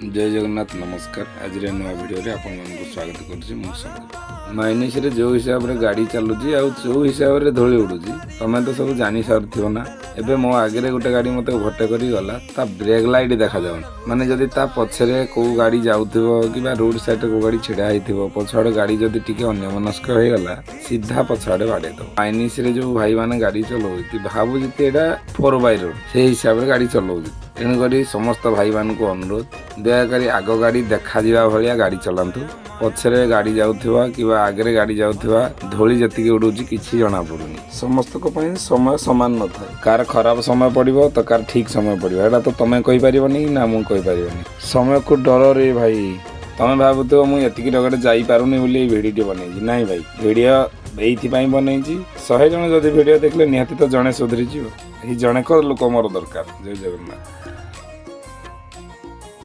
ଜୟ ଜଗନ୍ନାଥ, ନମସ୍କାର। ଆଜିର ନୂଆ ଭିଡ଼ିଓରେ ଆପଣମାନଙ୍କୁ ସ୍ୱାଗତ କରୁଛି ମୁଁ ଶଙ୍କର। ମାଇନିସରେ ଯେଉଁ ହିସାବରେ ଗାଡ଼ି ଚାଲୁଛି ଆଉ ଯେଉଁ ହିସାବରେ ଧୂଳି ଉଡ଼ୁଛି, ତମେ ତ ସବୁ ଜାଣି ସାରିଥିବ ନା? ଏବେ ମୋ ଆଗରେ ଗୋଟେ ଗାଡ଼ି ମୋତେ ଓଭରଟେକ୍ କରି ଗଲା, ତା ବ୍ରେକ୍ ଲାଇଟ୍ ଦେଖାଯାଉନି। ମାନେ ଯଦି ତା ପଛରେ କେଉଁ ଗାଡ଼ି ଯାଉଥିବ କିମ୍ବା ରୋଡ଼ ସାଇଡ଼ରେ କେଉଁ ଗାଡ଼ି ଛିଡ଼ା ହେଇଥିବ, ପଛଆଡ଼େ ଗାଡ଼ି ଯଦି ଟିକେ ଅନ୍ୟମନସ୍କ ହେଇଗଲା, ସିଧା ପଛଆଡ଼େ ବାଡ଼େଇ ଦେବ। ମାଇନିସରେ ଯେଉଁ ଭାଇମାନେ ଗାଡ଼ି ଚଲାଉଛନ୍ତି, ଭାବୁଛନ୍ତି ଏଇଟା 4x ରୋଡ଼, ସେଇ ହିସାବରେ ଗାଡ଼ି ଚଲାଉଛନ୍ତି। ତେଣୁକରି ସମସ୍ତ ଭାଇମାନଙ୍କୁ ଅନୁରୋଧ, ଦୟାକରି ଆଗ ଗାଡ଼ି ଦେଖାଯିବା ଭଳିଆ ଗାଡ଼ି ଚଲାନ୍ତୁ। ପଛରେ ଗାଡ଼ି ଯାଉଥିବା କିମ୍ବା ଆଗରେ ଗାଡ଼ି ଯାଉଥିବା, ଧୂଳି ଯେତିକି ଉଡୁଛି, କିଛି ଜଣା ପଡୁନି। ସମସ୍ତଙ୍କ ପାଇଁ ସମୟ ସମାନ ନଥାଏ। କାହାର ଖରାପ ସମୟ ପଡ଼ିବ ତ କାହାର ଠିକ୍ ସମୟ ପଡ଼ିବ। ଏଇଟା ତ ତମେ କହିପାରିବନି ନା ମୁଁ କହିପାରିବନି। ସମୟକୁ ଡରରେ ଭାଇ। ତମେ ଭାବୁଥିବ ମୁଁ ଏତିକି ଟଙ୍କାରେ ଯାଇପାରୁନି ବୋଲି ଏଇ ଭିଡ଼ିଓଟି ବନେଇଛି। ନାଇଁ ଭାଇ, ଭିଡ଼ିଓ ଏଇଥିପାଇଁ ବନେଇଛି, 100 ଜଣ ଯଦି ଭିଡ଼ିଓ ଦେଖିଲେ ନିହାତି ତ ଜଣେ ସୁଧରିଯିବ। ଏଇ ଜଣକ ଲୋକ ମୋର ଦରକାର। ଜୟ ଜଗନ୍ନାଥ।